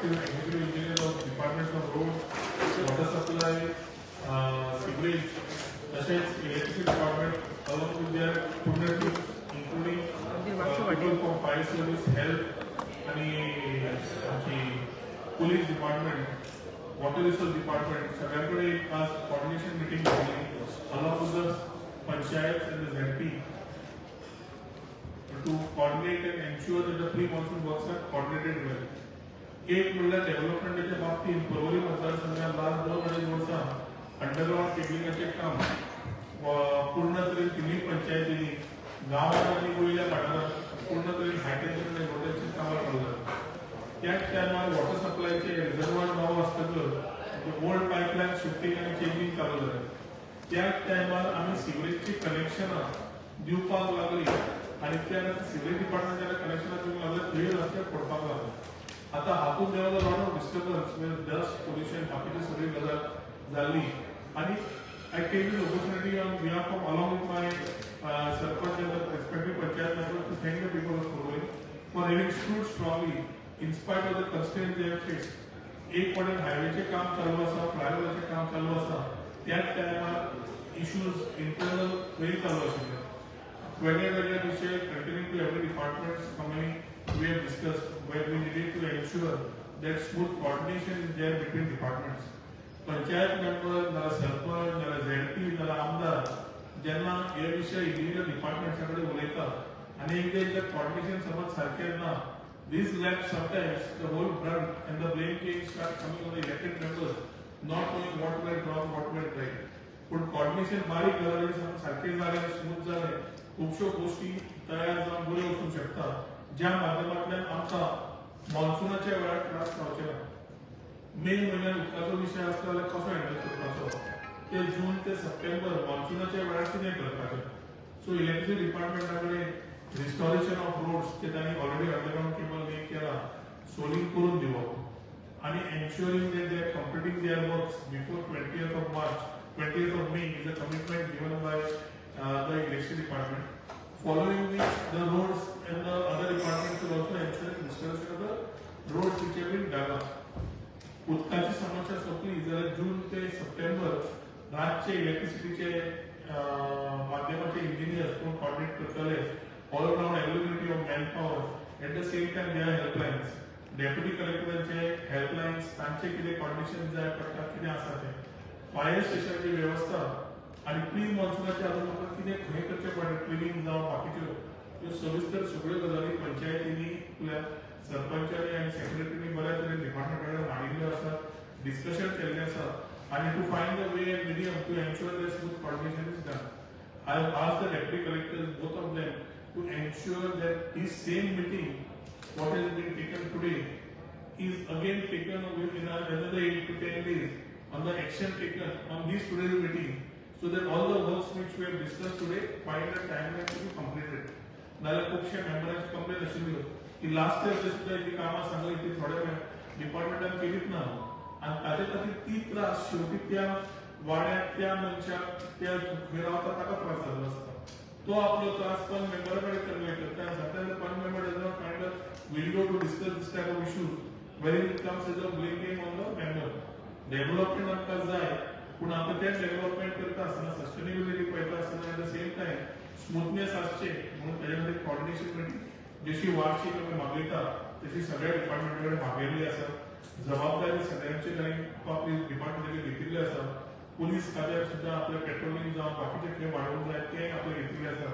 respective executive engineer of departments of road, water supply, sewerage, तशेंच electricity department along with their पूर्ण team, including people from fire service, health आणि आमची police department, water resource department, सगळ्यां कडेन आज coordination meeting घेतली along with the panchayat and the ZP to coordinate and ensure that the pre-monsoon works are coordinated well. एक म्हणल्यार डेव्हलपमेंटाच्या बाबतींत पर्वरी मतदारसंघात लास्ट 2-2.5 वर्सां अंडरग्रावंड केबलिंगाचें काम पूर्ण तरेन तिनूय पंचायतींनी गांवांत आनी वयल्या वाठारांत पूर्ण तरेन हायटेन्शन आनी लो कामां चालू जालीं. त्याच टायमार वॉटर सप्लायचे रिजर्वायर नवो आसतकच ओल्ड पायपलायन शिफ्टींग आनी चेंजींग चालू जालें. त्याच टायमार आमी सिवरेजची कनेक्शनां दिवपाक लागली आनी त्या सिवरेज डिपार्टमेंट जेन्ना कनेक्शनां दिवंक लागले थंय रस्ते फोडपाक लागले. आतां हातूंत there was a lot of disturbance, dust pollution, बाकीची सगळी गजाल जाल्ली आनी I take this opportunity on behalf of along with my sarpanch and the respective panchayat members to thank the people of Porvorim for having stood strongly in spite of the constraints they have faced. एक वटेन हायवेचें काम चालू आसा, फ्लायओवराचें काम चालू आसा, त्याच टायमार इश्यूज इंटरनल थंय चालू आशिल्ले. वेगळे वेगळे विशय continue to every departments coming we have discussed where we needed to ensure that smooth coordination is there between departments. Panchayat member नाल्यार सरपंच नाल्यार झेडपी नाल्यार आमदार जेन्ना हे विशय इंडिविज्युअल डिपार्टमेंट्सा कडेन उलयता आनी एकदां एकदां कॉर्डिनेशन समज सारकें ना, this left sometimes the whole brunt and the blame game start coming on the elected members, not knowing what went wrong, what went right. पूण कॉर्डिनेशन बारीक गजाली समज सारकें जालें, स्मूथ जालें, खुबश्यो गोश्टी तयार जावन बऱ्यो वचूंक शकता, ज्या माध्यमांतल्यान आमकां मॉन्सुनाच्या वेळार त्रास जावचे ना. मे म्हयन्यात उदकाचो विशय आसता जाल्यार कसो हँडल करपाचो, ते जून ते सप्टेंबर मॉन्सुनाच्या वेळार कितें करपाचें. सो इलेक्ट्रिसिटी डिपार्टमेंटा कडेन रिस्टोरेशन ऑफ रोड्स ते तांणी ऑलरेडी अंडरग्रावंड केबल ले केला, सोलिंग करून दिवप आनी ensuring that they are completing their works before 20th of March, 20th of May is a commitment given by the electricity department, following which the roads and the other departments will also ensure restoration of the roads which have been dug up. उदकाची समस्या सोंपली जाल्यार जून ते सप्टेंबर रातचे इलेक्ट्रिसिटीचे माध्यमाचे engineers कोण coordinate करतले, all round availability of man power, at the same time their helplines, deputy कलेक्टरांचे helplines, तांचे कितें कॉर्डिनेशन जाय पडटा, कितें आसा तें, फायर स्टेशनाची वेवस्था आनी प्री मॉन्सुनाच्या अजून म्हाका कितें खंय करचें पडटा, क्लिनींग जावं बाकीच्यो ह्यो सविस्तर सगळ्यो गजाली पंचायतींनी आपल्या सरपंचांनी आनी सेक्रेटरीनी बऱ्या तरेन डिपार्टमेंटा कडेन मांडिल्ल्यो आसा, डिस्कशन केल्लें आसा आनी to find the way and medium to ensure the smooth coordination is done. I have asked the deputy collectors, both of them, to ensure that this same meeting, what has been taken today, is again taken within another 8 to 10 days on the action taken on this today's meeting, so that all the works which we have discussed today find a timeline to be completed. नाल्यार खुबशे मेंबरांची complain आशिल्ल्यो की last year जे सुद्दां जी कामां सांगली ती थोड्या डिपार्टमेंटान केलीच ना आनी ताचे खातीर ती त्रास शेवटी त्या वाड्याक, त्या मनशाक, त्या खंय रावता ताका त्रास जाल्लो आसता. तो आपलो त्रास पंच मेंबरा कडेन कन्वे करता आनी sometimes the panch member does not find a window to discuss this type of issues wherein it comes as a blame game on the member. Development आमकां जाय, पूण आमकां तें डेव्हलपमेंट करता आसतना सस्टेनेबिलिटी पळयता आसतना at the same time smoothness आसचें म्हणून ताजे खातीर कॉर्डिनेशन मिटींग जशी वार्षिक आमी मागयता तशी सगळ्या डिपार्टमेंटा कडेन मागयल्ली आसा. जबाबदारी सगळ्यांची तांणी आपापली डिपार्टमेंटाचेर घेतिल्ली आसा. पुलीस खात्याक सुद्दां आपलें पेट्रोलिंग जावं बाकीचें खंय वाडोवंक जाय तें आपलें घेतिल्लें आसा.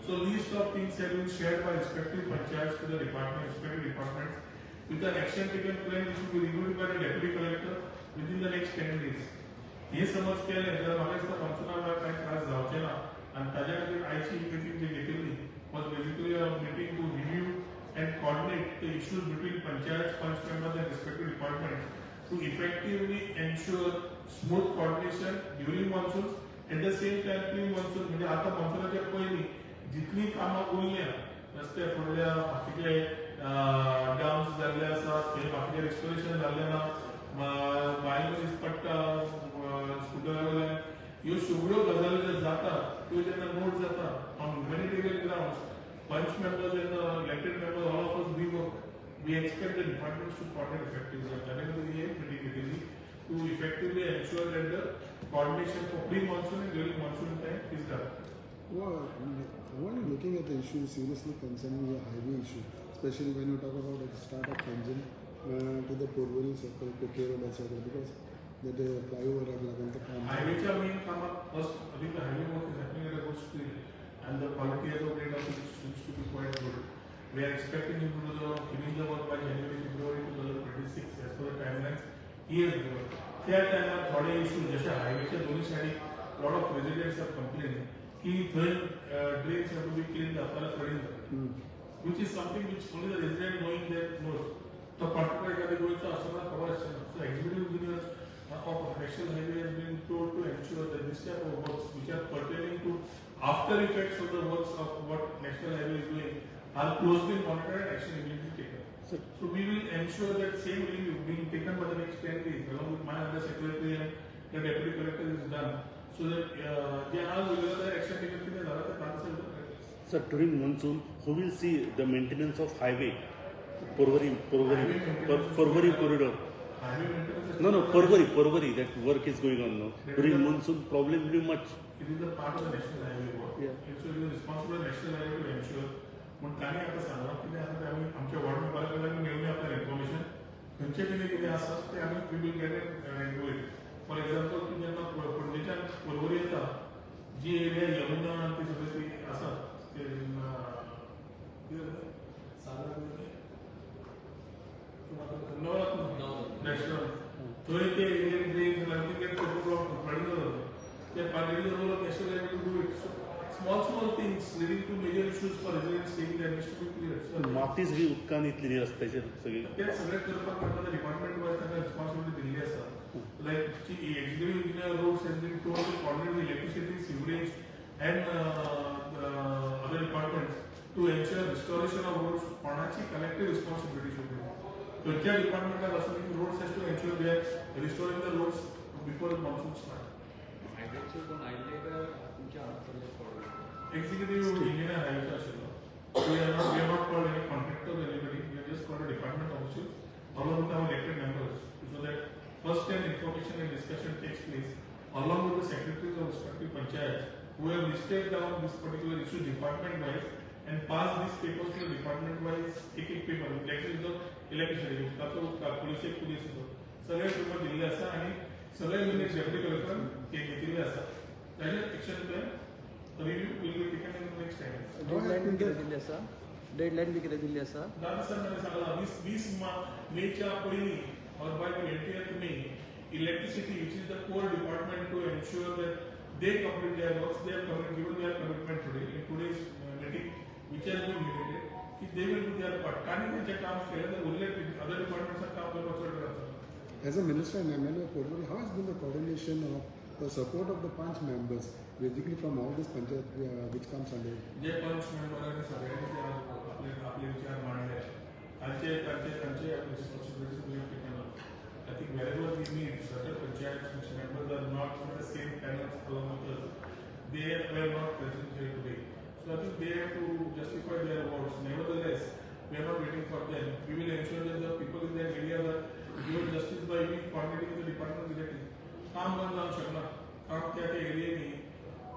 So list of things have been shared by respective panchayats to the department, respective departments with the action taken plan which will be reviewed by the deputy collector within the next 10 days. हे समज केलें जाल्यार म्हाका दिसता मॉन्सुना वेळार कांय त्रास जावचे ना आनी ताज्या खातीर आयची ही मिटींग जी घेतिल्ली was basically a meeting to review and coordinate the issues between panchayats, panch members and respective departments to effectively ensure smooth coordination during monsoons, at the same time pre monsoon, म्हणजे आतां मॉन्सुनाच्या पयलीं जितलीं कामां उरल्या, रस्ते फोडल्या, बाकीचे डॅम्स जाल्ले आसा, थंय बाकीचें रिस्टोरेशन जाल्लें ना, बायल मनीस पडटा स्कुटरा वयल्यान, ह्यो सगळ्यो गजाली ज्यो जाता त्यो जेन्ना नोट जाता on humanitarian grounds, panch members and the elected members, all of us, we work. We expect the departments to coordinate effectively. ताणे ही एक मिटींग घेतिल्ली to effectively ensure that the coordination for pre-monsoon and during monsoon time is done. Well, when you're looking at the issue seriously concerning the highway issue, especially when you talk about the start of Panjim to the Porvorim circle, Kerala circle, because that flyover लागून ते काम हायवेच्या main कामाक first I think the highway work is happening at a good speed and the quality as of date of it seems to be quite good. We are expecting him to do the finish the work by January, February 2026 as per the timelines he has given. त्या टायमार थोडे issue जशे हायवेच्या दोन्ही सायडीक lot of residents have complain की थंय drains have to be clean जाता, flooding जाता, which is something which only the resident knowing that knows. तो कॉन्ट्रॅक्टर एखाद्या गोंयचो आसतना खबर आसना. So executive engineer of National Highway has been told to ensure that this type of works which are pertaining to after effects of the works of what National Highway is doing are closely monitored and action immediately taken. Sir. So we will ensure that same review being taken by the next 10 days along with my under secretary and the deputy collector is done, so that जे आज उलयता ते action taken कितें जाला तें तांचे. Sir, during monsoon, who will see the maintenance of highway? Porvorim, Porvorim, Porvorim corridor. Highway maintenance. No, no, Porvorim, Porvorim, that work is going on now. During monsoon, problem will be much. It is a part of the National Highway work. Yeah. And so it is responsible of National Highway to ensure. म्हूण तांणी आतां सांगलां कितें आसा तें आमी आमच्या ward मेंबरा कडल्यान मेळुया आपल्याला इन्फॉर्मेशन खंयचें कितें कितें आसा तें आमी we will get it and do it. For example, तूं जेन्ना पणजेच्यान पर्वरी येता, जी एरिया यमुना आनी ती सगळी ती आसा ते कितें सागर नवरत्न रेस्टॉरंट थंय ते एरियेन ड्रेन लागली ते फ्लडींग जाता ते पाणी role of National Highway to do it. So small small things leading to major issues for residents staying there needs to be clear. So माती सगळी उदकान इतली रस्त्याचेर सगळी. ते सगळें करपाक तांकां डिपार्टमेंट वायज तांकां रिस्पॉन्सिबिलिटी दिल्ली आसा. Like executive engineer roads has been told to coordinate with electricity, sewerage and other departments to ensure restoration of roads. कोणाची कलेक्टिव्ह रिस्पॉन्सिबिलिटी should be. खंयच्या डिपार्टमेंटाक आसूं, roads has to ensure they are restoring the roads before the monsoon start. हायवेचे कोण आयिल्ले काय तुमच्या हांगासरले पडले? Executive engineer हायवेचो आशिल्लो. We are not called any contractor, anybody. We are just called a department official along with our elected members, so that first hand information and discussion takes place along with the secretaries of respective panchayats who have listed down this particular issue department wise and pass these papers to the department wise. एक एक paper इलेक्ट्रिसिटीचो electricity, उदकाचो उदका, पुलिसेक पुलिसेचो, सगळे paper दिल्ले आसा आनी सगळे unit deputy कलेक्टरान ते घेतिल्ले आसा. ताजेर action plan review will be taken in next time. Deadline बी कितें दिल्ली आसा? डेडलायन बी कितें दिल्ली आसा? दादा सर ताणें सांगलां 20 मेच्या पयलीं or by 20th May, electricity, which is the core department, to ensure that they complete their works. They have given their commitment today in today's meeting which has been related की they will do their part. तांणी तेंचें काम केलें तर उरले other डिपार्टमेंट्साक काम करपाक चड जाता. As a minister and MLA of Porvorim, how has been the coordination of the support of the Panch members, basically from all this panchayat which comes under? जे पंच मेंबरांनी सगळ्यांनी ते आज आपले आपले विचार मांडले, तांचे तांचे तांचे responsibility we have taken up. I think wherever we meet certain panchayats which members are not in the same panels along with us, they were not present here today. So I think they have to justify their votes. Nevertheless, we are not waiting for them. We will ensure that the people in that area are given justice by we coordinating with the department directly. काम बंद जावंक शकना. काम त्या त्या एरियेनी.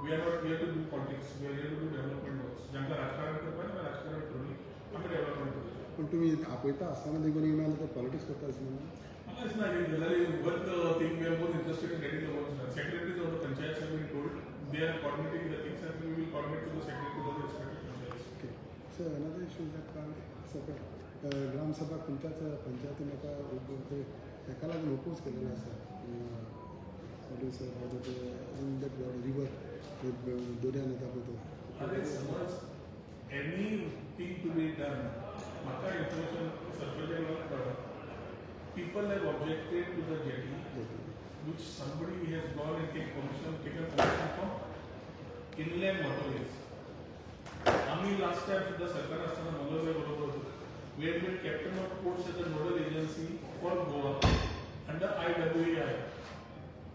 We are not here to do politics, we are here to do development works. जांकां राजकारण करपाक तांकां राजकारण करूं, आमी डेव्हलपमेंट करूं. पण तुम्ही आपयता आसतना देखून येयना जाल्यार पॉलिटिक्स करता दिसना? म्हाका दिसना ही गजाली उगत thing. We are more interested in getting the works done. Secretaries of the panchayats have been told. They are coordinating the things and we will coordinate to the secretary of the respective panchayats. Okay. So another issue is that काल ग्रामसभा खंयच्याच पंचायतीन एका हेका लागून oppose केलेलो आसा, in that river दर्यान येता पळय तो. अरे समज anything to be done, म्हाका इन्फॉर्मेशन सरपंचा कडल्यान कळ्ळां, people have objected to the jetty which somebody has gone and taken permission from inland waterways. आम्ही लास्ट टाइम सुद्धा सरकार आसतना मनोहर बरोबर होतो. We had been captain of ports as a nodal agency for Goa under IWAI.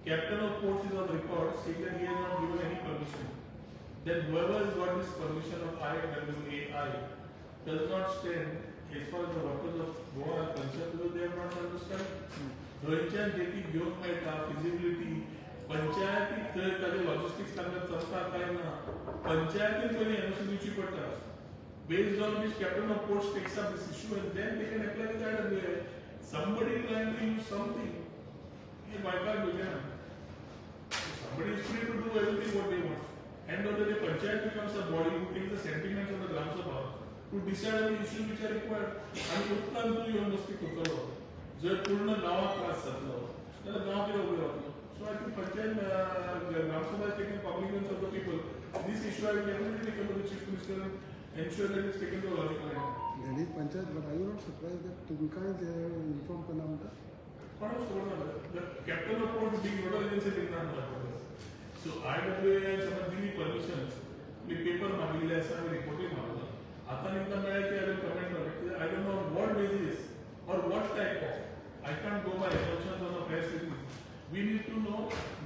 Captain of ports is on record saying that he has not given any permission. Then whoever has got this permission of IWAI does not stand As far as the workers of Goa are concerned, because they have not understand. थंयच्यान jetty घेवंक मेळटा feasibility पंचायतीक थंय ताजे logistics तांकां चलता काय ना, पंचायतीन पयलीं एनओसी दिवची पडटा. Based on which captain of ports takes up this issue and then they can apply with IWA. Somebody trying to use something. हे गोंयकार घेवचें ना. Somebody is free to do everything what they want. End of the day, panchayat becomes a body who takes the sentiments of the Gram Sabha to decide on the issues which are required. आनी उदकान तूं येवन मस्ती करतलो जर पूर्ण गांवाक त्रास जातलो जाल्यार गांव कितें उबो रावतलो. So I think panchayat Gram Sabha is taking cognizance of the people. This issue I will definitely take up to the Chief Minister and ensure that it's taken to a logical end. That is panchayat, but are you not surprised that तुमकांय ते inform करना म्हणटा? कोणाक खबर ना. The captain of port being nodal agency did not know about this. So IWA समज दिली permission, मी paper मागिल्ले आसा आनी रिपोर्टूय मागला. आतां तांकां मेळ्ळें की I will comment on it. I don't know on what basis or what type of. I can't go by assumptions on a press release. We need to know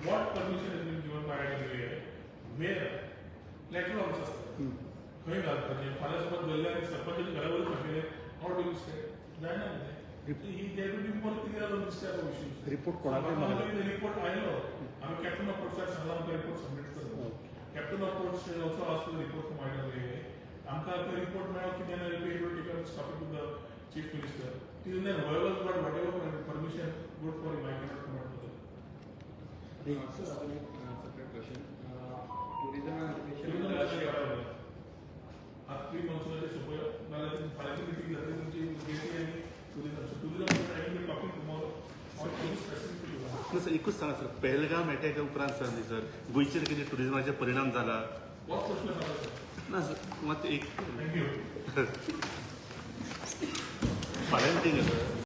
what permission has been given by IWA, where. Letter office आसता खंय घालपाचें. फाल्यां समज गल्ले आनी सरपंचाच्या घरा वयर खंय how do you stay जायना न्ही. There will be more clear on this type of issues. Report कोणाकडे मागला? रिपोर्ट आयलो, आमी कॅप्टन ऑफ पोर्ट्साक सांगला आमकां रिपोर्ट सबमीट करता. Captain of ports also ask for report from IWA. आमकां आतां रिपोर्ट मेळ्ळो की then I will be able to take up this topic to the Chief Minister. Till then whoever's got whatever permission, good for him. I cannot comment on that. Sir, separate question. Tourism and Tourism आतां pre मॉन्सूनाचे सोंपय नाल्यार फाल्यांची meeting जातली तुमची jetty आनी tourism. So tourism I will be talking tomorrow on tourist specifically. ना sir, एकूच सांगा sir, Pahalgam अटॅका उपरांत सर न्ही सर गोंयचेर कितें टुरिजमाचेर परिणाम जाला? होच प्रश्न आसा सर. ना सर, मात एक thank you. फाल्यां मिटींग आसा.